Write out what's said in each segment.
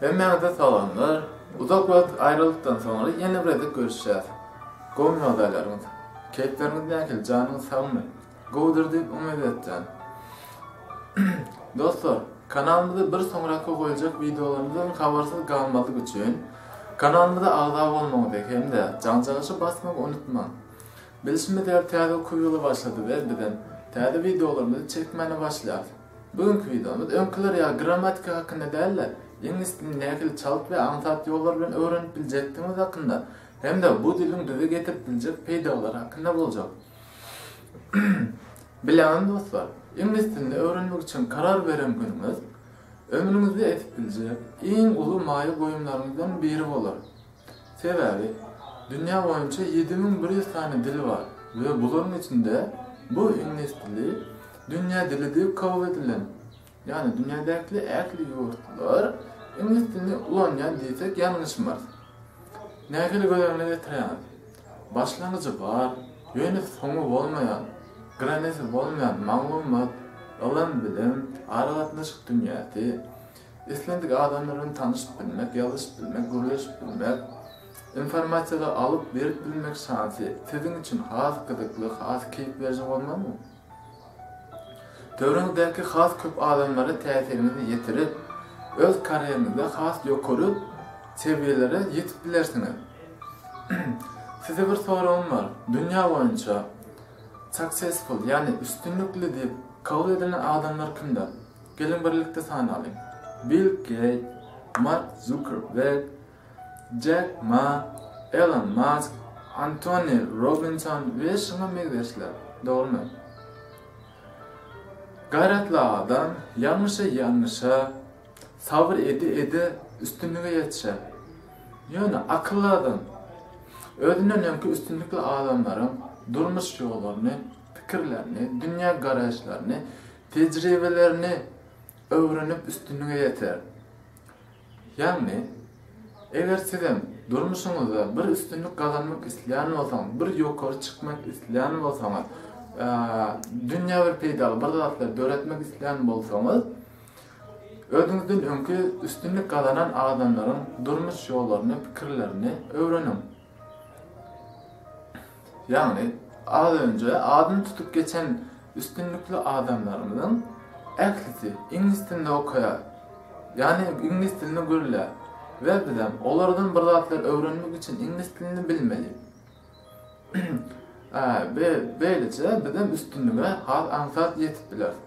Hemmäňize salamlar. Uzak wagt aýralykdan soňra ýene bir gezek görüşýäs. Gowmy ýagdaýlaryňyz? Keýpleriňiz nähili, janyňyz sagmy? Gowudyr diýip umyt etýän. Dostlar, kanalymyzda bir soňraky goýuljak wideolarymyzdan habarsyz galmazlyk üçin kanalymyza agza bolmagyňyzy hem-de jaňjagaşy basmagy unutmaň. Bilşimiz ýaly täze okuw ýyly başlady we bizem täze wideolarymyzy çekmäne başlaýarys. Bu günki wideomyz öňküler ýaly grammatika hakynda däl-de, iňlis dilini nähili çalt we aňsat ýollar bilen öwrenip biljekdigimiz hakynda hem-de bu diliň bize getirip biljek peýdalary hakynda boljak. Bilýäňizmi dostlar, iňlis dilini öwrenmek üçin karar beren günüňiz ömrüňizde edip biljek iň uly maýa goýumlaryňyzdan biri bolar. Sebäbi, dünýä boýunça 7100 sany dil bar we bularyň içinde bu iňlis dili dünýä dili diýip kabul edilen. Ýagny dünýädäkli ähli ýurtlar iňlis dilini ulanýar diýsek ýalňyşmarys. Nähili göz öňüne getirýäňiz? Başlangyjy bar, ýöne soňy bolmaýan, granesi bolmaýan maglumat, ylym-bilim, aragatnaşyk dünýäsi. Islendik adamlar bilen tanyşyp bilmek, ýazyşyp bilmek, gürleşip bilmek, informasiýalary alyp berip bilmek şansy siziň üçin has gyzykly, has keýp beriji bolmazmy? Töweregiňizdäki has köp adamlara täsiriňizi ýetirip, öz karýeriňizde has ýokary sewiýelere ýetip bilersiňiz. Size bir soragym bar. Dünýä boýunça successful, ýagny üstünlikli diýip kabul edilen adamlar kimler? Geliň birlikde sanalyň. Bill Geýt, Mark Zukerberg, Jek Ma, Elon Mask, Antoni Robinson we şuňa meňzeşler. Dogrumy? Gaýratly adam ýalňyşa ýalňyşa, sabyr ede-ede üstünlige ýetişer. Ýöne akylly adam özünden öňki üstünlikli adamlaryň durmuş ýollaryny, pikirlerini, dünýä garaýyşlaryny, tejribelerini öwrenip üstünlige ýeter. Ýagny, eger sizem durmuşyňyzda bir üstünlik gazanmak isleýän bolsaňyz, bir ýokary çykmak isleýän bolsaňyz, dünýä bir peýdaly bir zatlar döretmek isleýän bolsaňyz, özüňizden öňki üstünlik gazanan adamlaryň durmuş ýollaryny, pikirlerini öwreniň. Ýagny, az önje adyny tutup geçen üstünlikli adamlarymyzyň ählisi iňlis dilinde okaýar. Ýagny iňlis dilini gürlär. We bizem olardan bir zatlar öwrenmek üçin iňlis dilini bilmeli. Beýleje bizem üstünlige has aňsat ýetip bileris.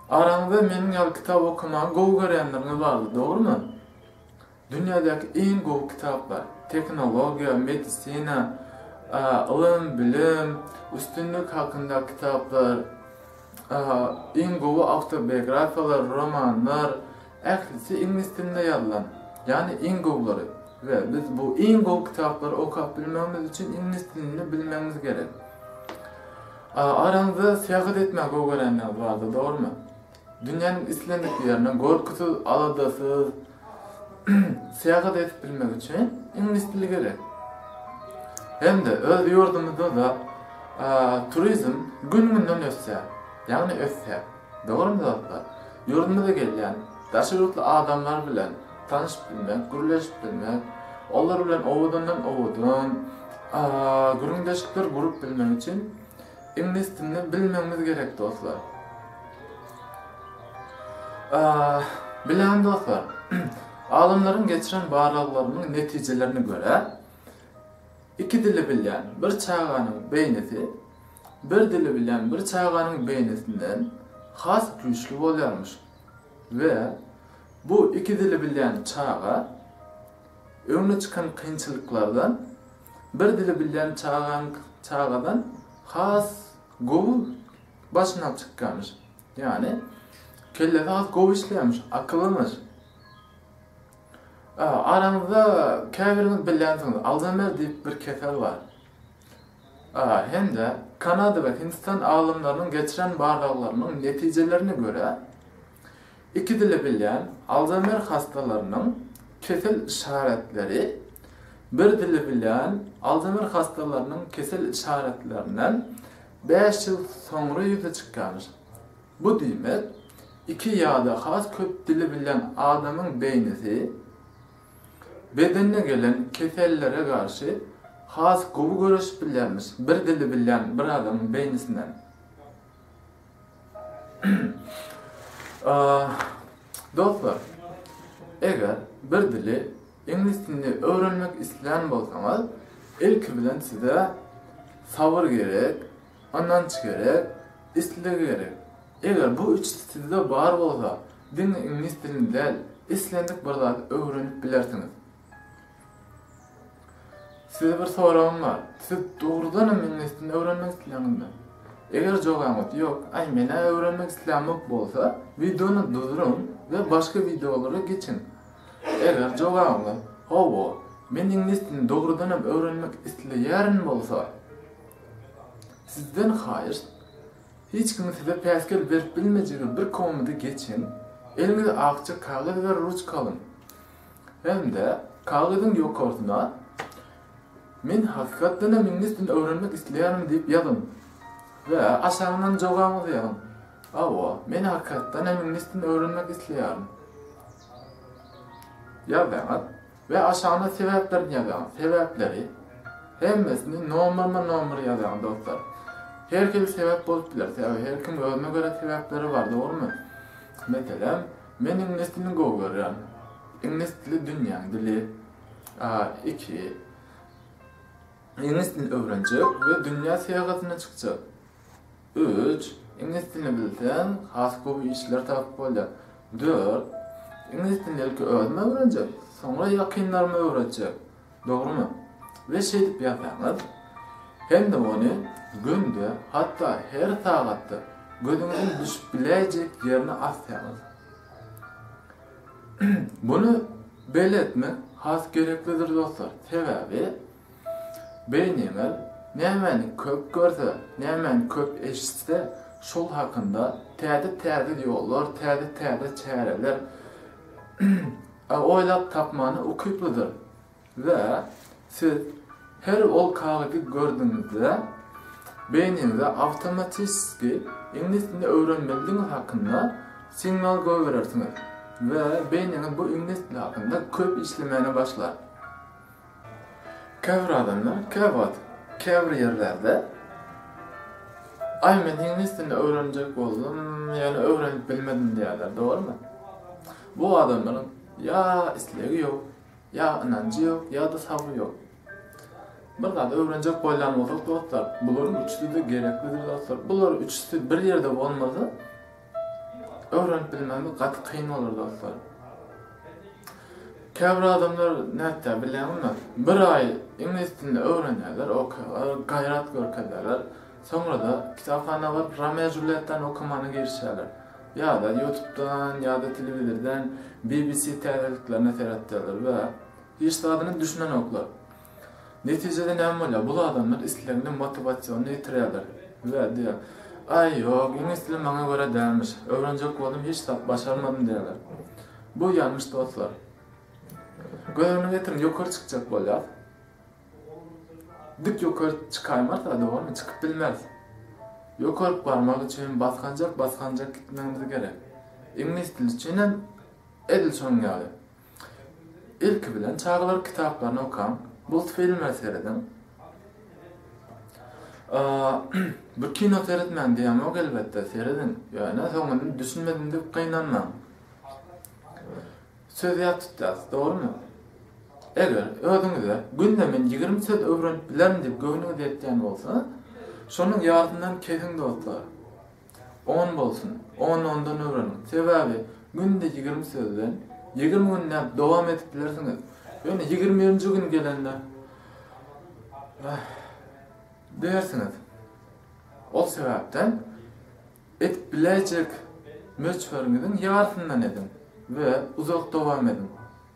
Araňyzda meniň ýaly kitap okamagy gowy görýänleriňiz bardyr, dogrumy? Dünýädäki iň gowy kitaplar, tehnologiýa, medisina, ylym, bilim, üstünlik hakynda kitaplar, iň gowy awtobiografiýalar, romanlar, ählisi iňlis dilinde ýazylan. Ýagny iň gowulary. We biz bu iň gowy kitaplary okap bilmegimiz üçin iňlis dilini bilmegimiz gerek. Araňyzda syýahat etmäge gowy görenler bardyr, dogrumy? Dünýäniň islendik ýerine gorkusyz, aladasyz syýahat edip bilmek üçin iňlis dili gerek. Hem-de öz ýurdumyzda-da turizm gün-günden ösýär. Ýagny ösýär. Dogrymy dostlar? Ýurdumyza gelýän daşary ýurtly adamlar bilen tanyşyp bilmek, gürleşip bilmek, olar bilen owadandan owadan gürrüňdeşlikler gurup bilmek üçin Iňlis dilini bilmegimiz gerek dostlar. Bilen dostlar, alymlaryň geçiren barlaglarynyň netijelerine görä, iki dili bilýän bir çaganyň beýnisi bir dili bilýän bir çaganyň beýnisinden has güýçli bolýarmyş we bu iki dili bilýän çaga öňüne çykan kynçylyklardan Bir dili bilýän çagaň çagadan has gowy başyny alyp çykýarmyş. Ýagny kellesi has gowy işleýärmiş, akylymyş. Araňyzda käbiriňiz bilýänsiňiz, Alzamer diýip bir kesel bar. Hem-de Kanada we Hindistan alymlarynyň geçiren barlaglarynyň netijelerine görä, Iki dili bilýän Alzaýmer hassalarynyň kesel yşaratleri bir dili bilýän Alzaýmer hassalarynyň kesel yşaratlerinden bäş ýyl soňra ýüze çykýarmyş. Bu diýmek, iki ýa-da has köp dili bilýän adamyň beýnisi. bedenine gelen kesellere garşy has gowy göreşip bilýärmiş bir dili bilýän bir adamyň beýnisinden. Dostlar, eger bir dili iňlis dilini öwrenmek islän bolsaňyz, ilki bilen size sabyr gerek, ynanç gerek, isleg gerek. Eger bu üçüsi sizde bar bolsa, diňe iňlis dilini däl, islendik bir zady öwrenip bilersiňiz. Size bir soragym bar. Siz dogrudanam iňlis dilini öwrenmek isleýäňizmi? Eger jogabyňyz ýok, aý men-ä öwrenmek islämok bolsa, wideony durduryň we başga wideolara geçiň. Eger jogabyňyz hawa, men iňlis dilini dogrudanam öwrenmek isleýärin bolsa, sizden haýyşt, hiç kimiň size päsgel berip bilmejegi bir komnada geçiň, eliňize akja kagyz we ruçka alyň. Hem-de kagyzyň ýokarsyna Men hakykatdanam iňlis dilini öwrenmek isleýärin diýip ýazyň we aşagyndan jogabyňyzy ýazyň. Hawa, men hakykatdanam iňlis dilini öwrenmek isleýärin. Ýazýaňyz we aşagyna sebäplerini ýazýaňyz. Sebäpleri hemmesini nomerme-nomer ýazýaňyz dostlar. Her hili sebäp bolup biler. Sebäbi her kim özüne görä sebäpleri bar, dogrumy? Meselem, Men iňlis dilini gowy görýän. Iňlis dili dünýäň dili. A, 2. Iňlis dilini öwrenjek we dünýä syýahatyna çykjak. 3. Iňlis dilini bilseň, has gowy işler tapyp bolýar. 4. Iňlis dilini ilki özüm öwrenjek, soňra ýakynlaryma öwretjek. Dogrumy? We şeýdip ýazsaňyz, hem-de ony günde, hatda her sagatda gözüňiziň düşüp biläýjek ýerine assaňyz. Muny beýle etmek has gereklidir dostlar. Sebäbi beýniňiz nämäni köp görse, nämäni köp eşitse, şol hakynda täze-täze ýollar, täze-täze çäreler oýlap tapmana ukyplydyr we siz her ol kagyzy gördüňizde beýniňize awtomatiski iňlis dilini öwrenmelidigiňiz hakynda signal goýberersiňiz we beýniňiz bu iňlis dili hakynda köp işlemäne başlar. Käbir adamlar käwagt käbir ýerlerde Aý men iňlis dilini öwrenjek boldum, ýöne öwrenip bilmedim diýýärler, dogrumy? Bu adamlaryň ýa islegi ýok, ýa ynanjy ýok, ýa-da sabry ýok. Bir zady öwrenjek bolýan bolsak dostlar, bularyň üçüsi-de gereklidir dostlar. Bular üçüsi bir ýerde bolmasa, öwrenip bilmemiz gaty kyn bolar dostlar. Käbir adamlar nätýär bilýäňizmi? Bir aý iňlis dilini öwrenýärler, okaýarlar, gaýrat görkezýärler. Soňra-da kitaphana baryp Romeo Juliettany okamana girişýärler. Ýa-da Ýutubdan, ýa-da telewizordan BBC täzeliklerine seretýärler we hiç zadyna düşünenoklar. Netijede näme bolýar? Bul adamlar islegini, motiwasionyny ýitirýärler we diýýär, Aý, ýok, iňlis dili maňa görä dälmiş. Öwrenjek boldum, hiç zat başarmadym diýýärler. Bu ýalňyş dostlar. Göz öňüne getiriň, ýokary çykjak bolýas. Dik ýokary çykaýmarys-a, dogrumy? Çykyp bilmeris. Ýokaryk barmak üçin basganjak-basganjak gitmegimiz gerek. Iňlis dili üçin hem edil şonuň ýaly. Ilki bilen çagalar kitaplaryny okaň, multfilmler serediň. Bu kino seretmäň diýemok elbetde, serediň. Ýöne soňuny düşünmedim diýip gynanmaň. Söz ýat tutýas, dogrumy? Eger özüňize günde men 20 söz öwrenip bilerin diýip göwnüňiz ýetýän bolsa, şonuň ýarysyndan kesiň dostlar. On bolsun, on ondan öwreniň. Sebäbi günde 20 sözden 20 günläp dowam edip bilersiňiz. Ýöne 21-nji gün gelende diýersiňiz. Ol sebäpden Edip biläýjek möçberiňiziň ýarysyndan ediň we uzak dowam ediň.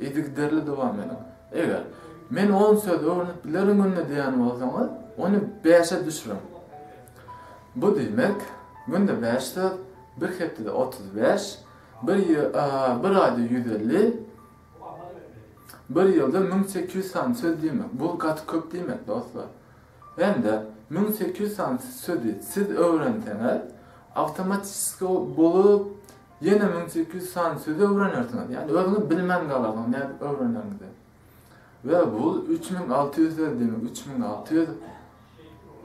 Yzygiderli dowam ediň. Eger, Men on söz öwrenip bilerin günde diýen bolsaňyz, ony bäşe düşüriň. Bu diýmek, günde bäş söz, bir hepdede 35, bir bir aýda 150, bir ýylda 1800 sany söz diýmek. Bu gaty köp diýmek, dostlar. Hem-de 1800 sany sözi siz öwrenseňiz, awtomatiski bolup ýene 1800 sany sözi öwrenersiňiz. Ýagny özüňiz bilmän galarsyňyz nädip öwreneniňizi. We bu 3600 söz diýmek, 3600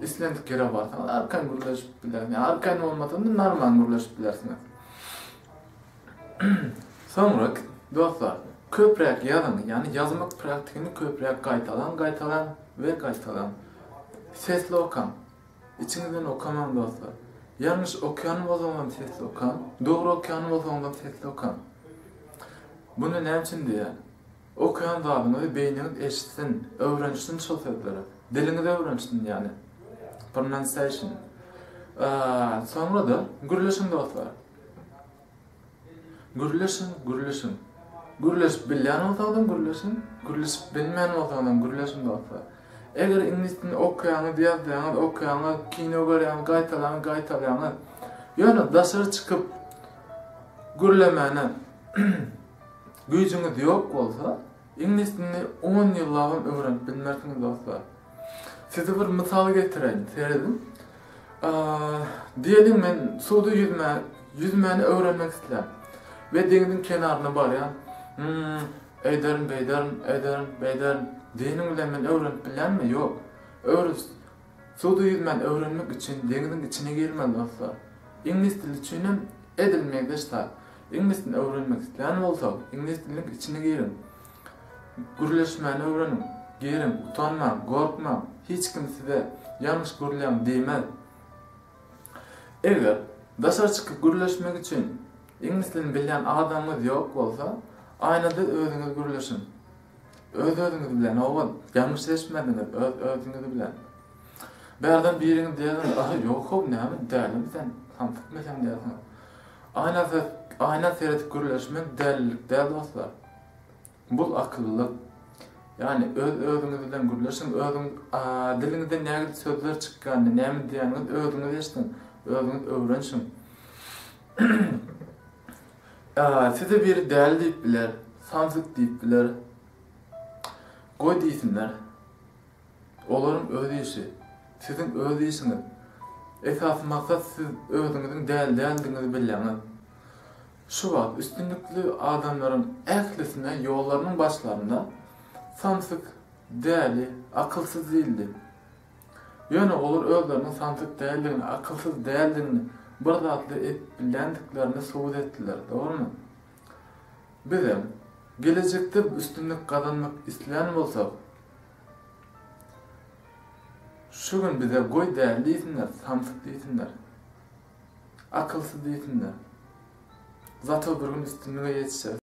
islendik ýere barsaňyz arkaýyn gürleşip bilersiňiz. Arkaýyn bolmasa-da normal gürleşip bilersiňiz. Soňra dostlar, köpräk ýazyň, ýagny ýazmak praktikini köpräk gaýtalaň, gaýtalaň we gaýtalaň. Sesli okaň. Içiňizden okamaň dostlar. Ýalňyş okýan bolsaňyzam sesli okaň, dogry okýan bolsaňyzam sesli okaň. Muny näme üçin diýýän? Okaýan zadyňyzy beýniňiz eşitsin, öwrenişsin şol sözlere. Diliňiz öwrenişsin ýagny. Pronunciation. Soňra-da gürleşiň dostlar. Gürleşiň, gürleşiň. Gürleşip bilýän bolsaňyzam gürleşiň, gürleşip bilmeýän bolsaňyzam gürleşiň dostlar. Eger iňlis dilini okaýaňyz, ýazýaňyz, okaýaňyz, kino görýäňiz, gaýtalaňyz, gaýtalaýaňyz. Ýöne daşary çykyp gürlemäne güýjüňiz ýok bolsa, iňlis dilini on ýyllabam öwrenip bilmersiňiz dostlar. Size bir mysal getireýin, serediň. Diýeliň men suwda ýüzme, ýüzmäni öwrenmek isleýän we deňziň kenaryna barýan. Hmm, eýderin, beýderin, eýderin, beýderin diýeniň bilen men öwrenip bilýänmi? Ýok. Öwre suwda ýüzmäni öwrenmek üçin deňziň içine girmeli dostlar. Iňlis dili üçin hem edil meňzeş zat. Iňlis dilini öwrenmek isleýän bolsak, iňlis diliniň içine giriň. Gürleşmäni öwreniň. Giriň, utanmaň, gorkmaň. Hiç kim size ýalňyş gürleýäň diýmez. Eger daşary çykyp gürleşmek üçin iňlis dilini bilýän adamyňyz ýok bolsa, aýnada özüňiz gürleşiň. Öz-özüňiz bilen, hawa, ýalňyş eşitmediňiz, öz-özüňiz bilen. Bärden biriňiz diýersiňiz, Aha, ýok-how, näme, dälimi sen, samsykmy sen diýersiňiz. Aýna aýna seredip gürleşmek dälilik däl dostlar. Bul akyllylyk. Ýagny öz-özüňiz bilen gürleşiň, özüň diliňizden nägile sözler çykýanyny, näme diýýäniňizi özüňiz eşidiň, özüňiz öwrenşiň. Size biri däli diýip biler, samsyk diýip biler. Goý diýsinler. Olaryň öz işi. Siziň öz işiňiz. Esasy maksat siz özüňiziň däli däldigiňizi bilýäňiz. Şu wagt üstünlikli adamlaryň ählisine ýollarynyň başlarynda samsyk, däli, akylsyz diýildi. Ýöne olar özleriniň samsyk däldigini, akylsyz däldigini, bir zatlar edip bilýändiklerini subut etdiler, dogrumy? Bizem gelejekde üstünlik gazanmak isleýän bolsak, şu gün bize goý däli diýsinler, samsyk diýsinler. Akylsyz diýsinler. Zato bir gün üstünlige ýetişeris.